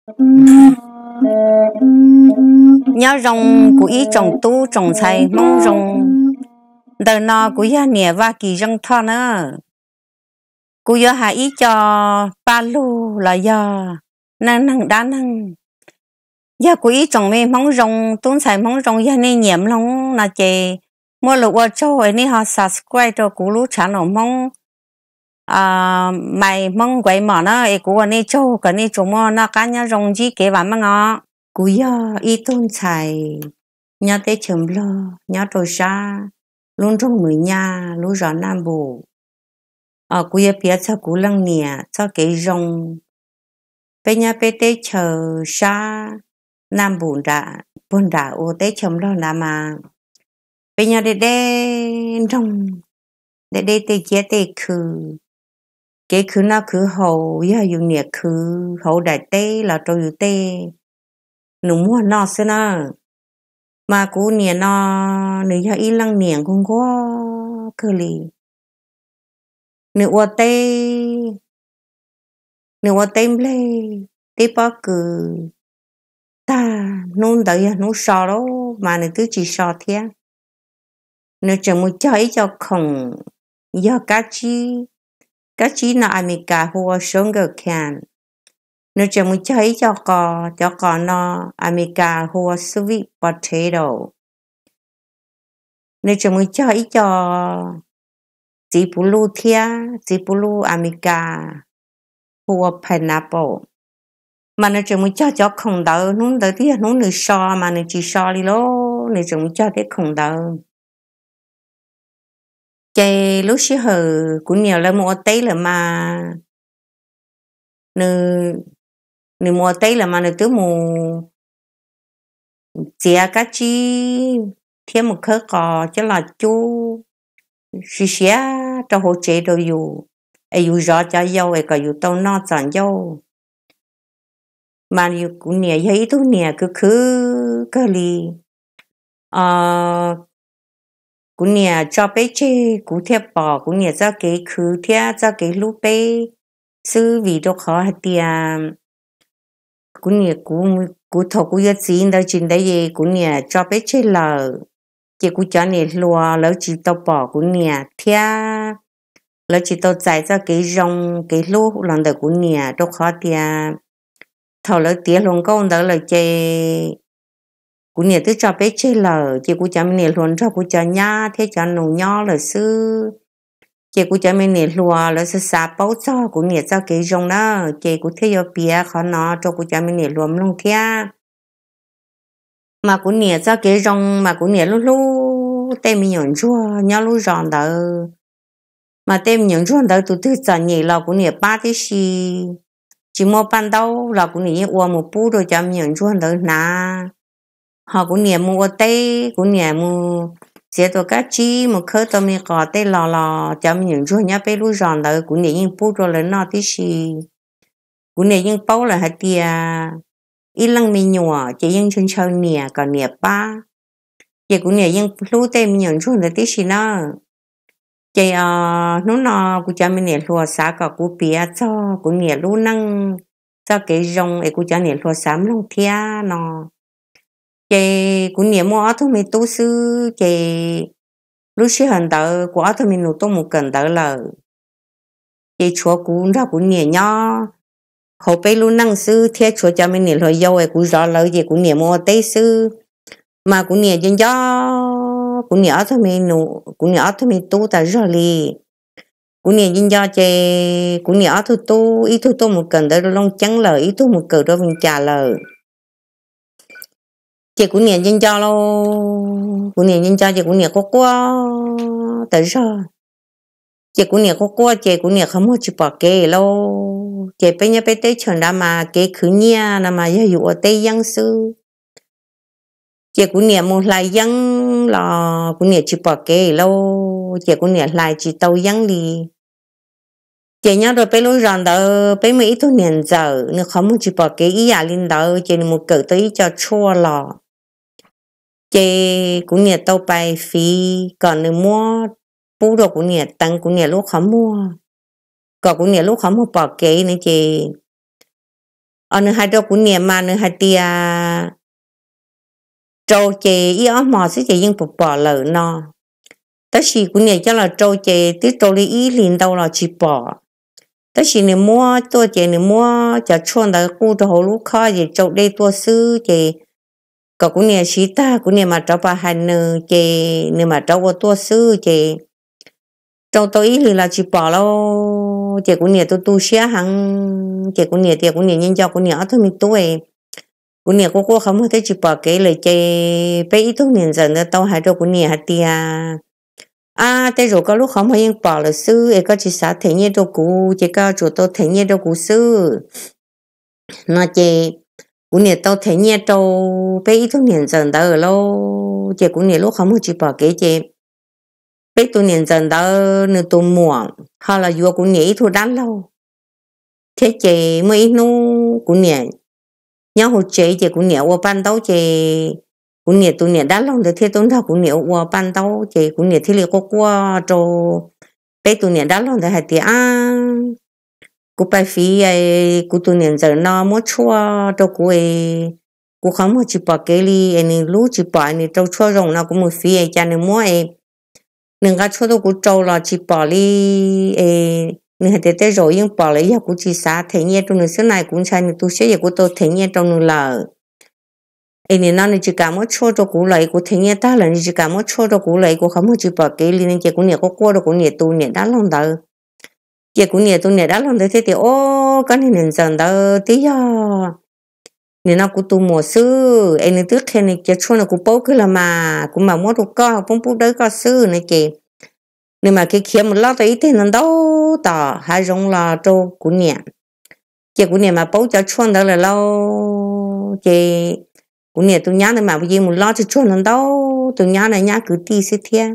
Nyob zoo kuv ib tsoom tub tsoom ntxhais Hmoob zoo. Ntawm no kuv yog niam Vaj Kis Zeej Thoj na. Kuv yuav hais ib co paj lug los yog neej neeg dab neeg. Yog kuv ib tsoom me Hmoob zoo, tub ntxhais Hmoob zoo, yog nej nyiam mloog no ces muaj lus ua tsaug es nej ho subscribe rau kuv lub channel Hmoob, Maiv Hmoob Nkuav Mom na, es kuv ua nej tsaug kom nej tsuas muaj noj qab nyob zoo ntsib kev vam meej os. Kuv yog ib tug ntxhais nyob teb chaws Nplog, nyob rau sab lub nroog Mws Nyaj, lub zos Naj Npum. Kuv yuav piav txog kuv leej niam txoj kev zoo. Peb nyob peb teb chaws sab Naj Npum nram, puag nram uas teb chaws Nplog nrad mas, peb nyob deb deb nroog, deb deb tej kiab tej khw. Kev khwv noj khwv haus yog yus niam khwv hauv daim teb los rau yus tej nus muag noj xwb na. Mas kuv niam no, nws yog ib leej niam nquag nquag kawg li. Nws ua teb, nws ua teb nplej, teb pob kws, tag hnub ntawd yog hnub so lawm mas nws twb tsis so thiab. Nws tseem mus cog ib co khoom, yog kab tsib, kab tsib no Amelikas hu ua sugar cane. Nws tseem mus cog ib co qos, cov qos no Amelikas hu ua sweet potato. Nws tseem mus cog ib co txiv puv luj thiab, txiv puv luj Amelikas hu ua pineapple. Mas nws tseem mus cog cov khoom ntawd, hnub ntawd twb yog hnub nws so mas nws tsis so li lauj, nws tseem mus cog tej khoom ntawd. Ces lub sij hawm kuv niam lawv mus ua teb lawm mas, nws mus ua teb lawm mas nws twb mus txiav kab tsib thiab mus khawb qos coj los cub siav siav rau hauv tsev rau yus, es yus zov cov yau es kom yus tau noj txom ncauj. Mas kuv niam yog ib tug niam khwv khwv kawg li. Kuv niam tso peb tseg kuv thiaj pom kuv niam txoj kev khwv thiab txoj kev hlub peb xwb, vim rau qhov hais tias kuv niam, kuv thaum kuv yuav txiv ntawd tsis ntev es kuv niam tso peb tseg lawm, ces kuv cov niam hluas lawv tsis tau pom kuv niam thiab lawv tsis tau txais txoj kev zoo kev hlub los ntawm kuv niam, rau qhov tias thaum lawv tiav hluas nkauj ntawd lawm ces kuv niam twb tso peb tseg lawm, ces kuv cov me niam hluas nrog kuv cov nyab thiab cov nus nyob lawm xwb. Ces kuv cov me niam hluas lawv xav xav paub txog kuv niam txoj kev zoo na, ces kuv thiaj yuav piav qhov no rau kuv cov me niam hluas mloog thiab. Mas kuv niam txoj kev zoo mas kuv niam hlub hlub tej me nyuam ntsuag nyob lub zos ntawd. Mas tej me nyuam ntsuag ntawd tus twg txom nyem los kuv niam pab tib si, tsis muaj paj ntaub los kuv niam yeej ua mus pub rau cov me nyuam ntsuag ntawd hnav. Ho kuv niam mus ua teb, kuv niam mus txiav tau kab tsib, mus khawb tau me qos tej los los cov me nyuam ntsuag nyob peb lub zos ntawd kuv niam yeej pub rau lawv noj tib si. Kuv niam yeej paub lawm hais tias ib leej me nyuam ces yeej ntshaw ntshaw niam kom niam pab, ces kuv niam yeej hlub tej me nyuam ntsuag ntawd tib si na. Ces hnub no kuv cov me niam hluas xav kom kuv piav txog kuv niam lub neej txoj kev zoo es kuv cov niam hluas xav mloog thiab no. Ces kuv niam muaj ob tug me tub xwb, ces lub sij hawm ntawd kuv ob tug me nus tuaj mus kawm ntawv lawm, ces tshuav kuv nrog kuv niam nyob hauv peb lub neej xwb thiab tshuav cov me niam hluas yau es kuv zov lawv ces kuv niam mus ua teb xwb. Mas kuv niam nco nco kuv niam ob tug me nus, kuv niam ob tug me tub tas zog li. Kuv niam nco nco ces kuv niam ob tug tub, ib tug tuaj mus kawm ntawv rau Looj Ceeb lawm, ib tug mus kawm rau Vees Cas lawm. Ces kuv niam nco nco lauj, kuv niam nco nco ces kuv niam quaj quaj tas zog. Ces kuv niam quaj quaj ces kuv niam qhov muag tsis pom kev lauj. Ces peb nyob peb teb chaws nrad mas kev khwv nyiaj no mas yog yus ua teb yeeb xwb. Ces kuv niam mus hlais yeeb los kuv niam tsis pom kev lauj, ces kuv niam hlais tsis tau yeeb li. Ces nyob rau peb lub zos ntawd peb muaj ib tug niam ntxawm, nws qhov muag tsis pom kev ib yam li ntawd, ces nws mus kawm tau ib co tshuaj los. Ces kuv niam tau pais fiv kom nws muab pub rau kuv niam teev kuv niam lub qhov muag, kom kuv niam lub qhov muag pom kev no ces Nws hais rau kuv niam mas nws hais tias rau ces ib ob hmos xwb ces yeej pom pom lawm no. Tab sis kuv niam coj los rau ces twb rau li ib hlis ntau los tsis pom. Tab sis nws muab tuaj ces nws muab cov tshuaj ntawd quj rau hauv lub khob ces tsau dej tuaj xwb ces kom kuv niam siv tag kuv niam mam rov pas hais nws ces nws mam rov ua tuaj xwb ces rau tau ib hlis los tsis pom lauj. Ces kuv niam tu tu siab heev ces kuv niam tias kuv niam nco nco kuv niam ob tug me tub, kuv niam quaj quaj qhov muag thiab tsis pom kev lawm ces peb ib tug niam ntxawm ntawd tau hais rau kuv niam hais tias, ab, tej zaum koj lub qhov muag yeej pom lawm xwb es koj tsis xav them nyiaj rau kuv ces koj tsuas tau them nyiaj rau kuv xwb no ces kuv niam tau them nyiaj rau peb ib tug niam ntxawm ntawd lauj. Ces kuv niam lub qhov muag tsis pom kev ces peb tus niam ntxawm ntawd nws tus muam ho los yuav kuv niam ib tug dab laug thiab ces muaj ib hnub kuv niam nyob hauv tsev ces kuv niam ua paj ntaub ces kuv niam tus niam dab laug ntawd thiaj tuaj nrog kuv niam ua paj ntaub ces kuv niam thiaj li quaj quaj rau peb tus niam dab laug ntawd hais tias, ab, kuv pais fiv kuv tus niam ntxawm no muab tshuaj rau kuv, kuv qhov muag tsis pom kev li es nws lub tsis pom nws rau tshuaj zoo no kuv mus fiv cas nws muab nws nqa tshuaj tuaj kuv rau los tsis pom li. Nws hais tias tej zaum yeej pom lawm yog kuv tsis xav them nyiaj rau nws xwb na, kuv ntshai nws tu siab ces kuv tau them nyiaj rau nws lawm. Es nim no nws tsis kam muab tshuaj rau kuv lawm es kuv them nyiaj tag lawm nws tsis kam muab tshuaj rau kuv lawm es kuv qhov muag tsis pom kev li no ces kuv niam quaj quaj rau kuv niam tus niam dab laug ntawd. Ces kuv niam tus niam dab laug ntawd thiaj tias, o, koj niag niam ntxawm ntawd twb yog nim no kuv tus muam xwb es nws twb qhia nws cov tshuaj no kuv paub kawg los mas kuv mam muab rau koj poob pub dawb koj xwb no ces nws mam khiav khiav mus lob tau ib teg ntau ntau tom hav zoov los rau kuv niam. Ces kuv niam mas paub cov tshuaj ntawd lawm lauj ces kuv niam tus nyab ntawd mam yeej mus lob tsuag tsuag ntau ntau, tus nyab na nyab kwv tij xwb thiab,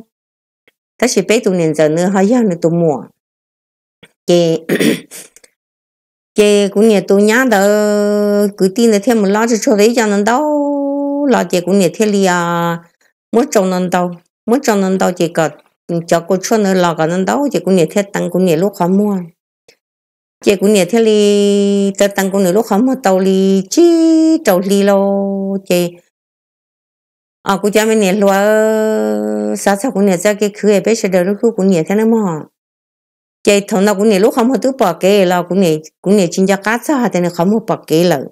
tab sis peb tus niam ntxawm nws ho yog nws tus muam. Ces ces kuv niam tus nyab ntawd kwv tij ntawd thiaj mus lob tsuag tsuag tau ib co ntau ntau los ces kuv niam thiaj li muab tsau ntau ntau, muab tsau ntau ntau ces kom cov kua tshuaj ntawd los kom ntau ntau ces kuv niam thiaj teev kuv niam lub qhov muag. Ces kuv niam thiaj li teev teev kuv niam lub qhov muag tau li tsib rau hli lauj ces kuv cov me niam hluas, xav txog kuv niam txoj kev khwv es peb sawv daws hlub hlub kuv niam thiab nawb mog. Ces thaum no kuv niam lub qhov muag twb pom kev los kuv niam tsis nco qab txog hais tias nws qhov muag pom kev lawm.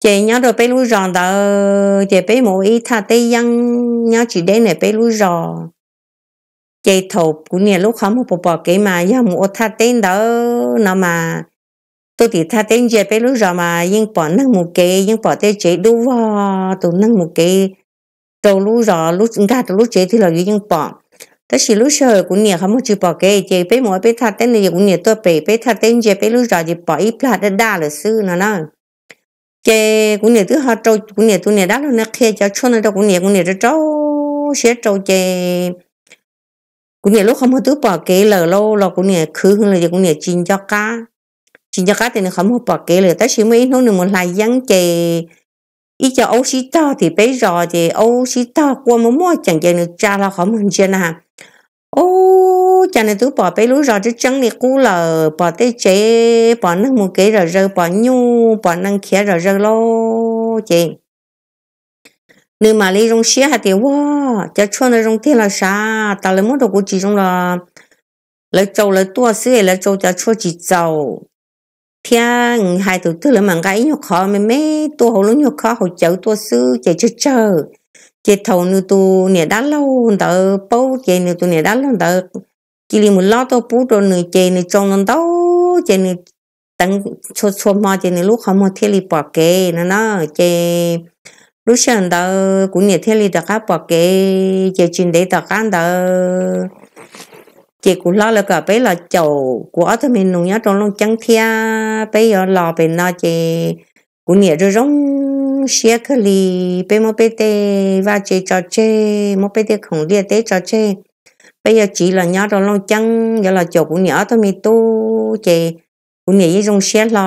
Ces nyob rau peb lub zos ntawd ces peb mus ua ib thaj teb yeeb nyob tsis deb ntawm peb lub zos. Ces thaum kuv niam lub qhov muag pom pom kev mas yog mus ua thaj teb ntawd no mas tuaj tim thaj teb ntsia peb lub zos mas yeej pom neeg mus kev, yeej pom tej tsev dub vog tus neeg mus kev rau lub zos, nkag rau lub tsev twg los yuav yeej pom. Tab sis lub sij hawm kuv niam qhov muag tsis pom kev ces peb mus ua peb thaj teb ntawd ces kuv niam tuaj pem peb thaj teb ntsia peb lub zos ces pom ib plag daj daj lawm xwb no na. Ces kuv niam twb ho rau kuv niam tus niam dab laug no qhia cov tshuaj no rau kuv niam, kuv niam rau rau siab rau ces kuv niam lub qhov muag twb pom kev lawm lauj los kuv niam khwv hwv lawm ces kuv niam tsis nco qab, tsis nco qab tias nws qhov muag pom kev lawm. Tab sis muaj ib hnub nws mus hlais yeeb ces ib co aub sib tog tim peb zos ces aub sib tog quaj muaj muaj ceem ces nws tsa hlo qhov muag ntsia na, ub, cas nws twb pom peb lub zos tseeb tseeb li qub lawm, pom tej tsev, pom neeg mus kev zom zaws, pom nyuj pom nees khiav zom zaws lauj. Ces nws mam li zoo siab hais tias, ua, cov tshuaj ntawd zoo tiag los sav, tas lawv muab rau kuv tsis zoo los lawv tsau lawv tuaj xwb es lawv tsau cov tshuaj tsis txaus thiab hais tus twg lawv mam nqa ib nyuag qhov me me tuaj hauv lub nyuag khob hauv cawv tuaj xwb ces tsawg tsawg. Ces thaum nws tus niam dab laug ntawd paub ces nws tus niam dab laug ntawd cia li mus lob tuaj pub rau nws ces nws tsau ntau ntau ces nws teev txhua txhua hmo ces nws lub qhov muag thiaj li pom kev no na. Ces lub sij hawm ntawd kuv niam thiaj li rov qab pom kev ces tsis ntev tom qab ntawd ces kuv hlob lawv kom peb los caum kuv ob tug me nus nyob rau Looj Ceeb thiab peb yuav los pem no ces kuv niam zoo zoo siab kawg li. Peb muab peb tej vaj tse tso tseg, muab peb tej khoom liaj teb tso tseg, peb yuav tsiv los nyob rau Looj Ceeb yuav los caum kuv niam ob tug me tub ces kuv niam yeej zoo siab hlo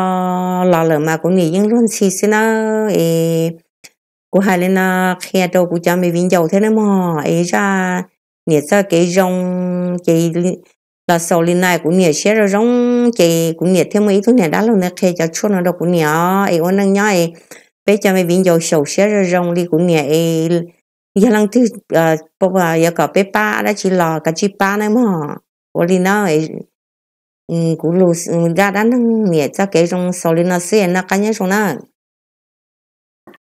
los lawm mas kuv niam yeej luag ntxhi xwb nawb. Es kuv hais li no qhia rau kuv cov me viv ncaus thiab nawb mog, es zaj niam txoj kev zoo ces Xaus li no kuv niam siab zoo zoo, ces kuv niam thiaj muaj ib tug niam dab laug ntawd qhia cov tshuaj no rau kuv niam os, es ua neej nyob es peb cov me viv ncaus xyaum siab zoo zoo li kuv niam es yog leej twg yuav kom peb pab dab tsi los kav tsij pab nawb mog. Ua li na, kuv lus zaj dab neeg niam txoj kev zoo xaus li no xwb, noj qab nyob zoo na.